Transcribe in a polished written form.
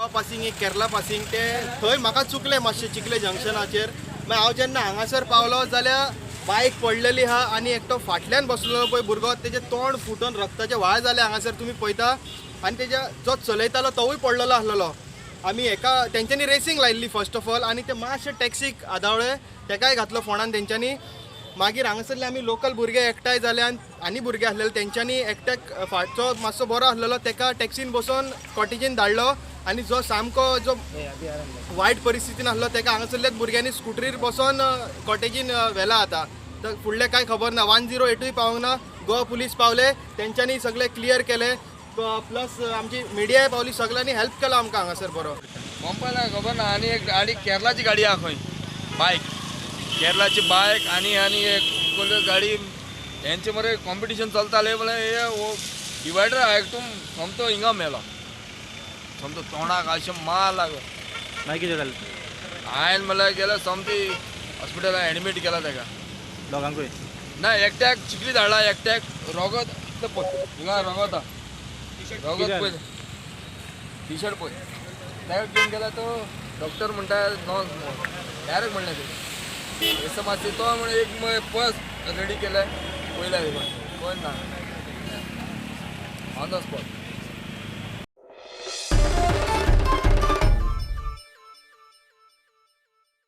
Goa passing एक Kerala passing ते थंय म्हाका चुकलें मातशें चिखले जंक्शनाचेर. मागीर हांव जेन्ना हांगासर पावलो जाल्यार बायक पडलेली आहा आनी एकटो फाटल्यान बसलेलो पळय भुरगो, तेजें तोंड फुटून रक्ताचे व्हाळ जाले हांगासर तुमी पळयता. आनी तेज्या जो चलयतालो तोवूय पडलेलो आसलेलो. आमी हेका तेंच्यांनी रेसींग लायिल्ली फर्स्ट ऑफ ऑल आनी ते मातशे टॅक्सीक आदावळे, तेकाय घातलो फोंडान तेंच्यांनी. मागीर हांगासरले आमी लोकल भुरगे एकठांय जाले आनी भुरगे आसलेले तेंच्यांनी एकट्याक फाटचो मातसो बरो आसलेलो तेका टॅक्सीन बसोवन कॉटेजीन धाडलो आनी जो सामको जो वायट परिस्थितीन आसलो तेका हांगासरल्याच भुरग्यांनी स्कुटरीर बसोन कॉटेजीन व्हेला. आतां तर फुडलें कांय खबर ना. 108ूय पावूंक ना. गोवा पुलीस पावले, तेंच्यांनी सगळें क्लियर केलें. प्लस आमची मिडियाय पावली, सगळ्यांनी हेल्प केलो आमकां हांगासर बरो. पंपाला खबर ना. आनी एक गाडी केरलाची गाडी आहा खंय, बायक केरलाची बायक आनी आनी एक कोण गाडी हेंचे मरे कॉम्पिटिशन चलतालें. म्हणल्यार हे हो डिवायडर आहा एकदम सोमतो हिंगा मेलो, सोमतो तोंडाक अशें मार लागलो. मागीर कितें जालें? हांवें म्हणल्यार गेलो सोमती हॉस्पिटलान एडमीट केला ताका. दोगांकूय? ना, एकट्याक चिखली धाडला, एकट्याक रोगत इतलें पळय हिंगा रोगत आहा. रोगत पळय, टी शर्ट पळय. ताका घेवन गेला तो डॉक्टर म्हणटा नॉन डायरेक्ट म्हणलें तें हें मातशें तो म्हण एक पस रेडी केलें पयल्या कोण ना ऑन the spot.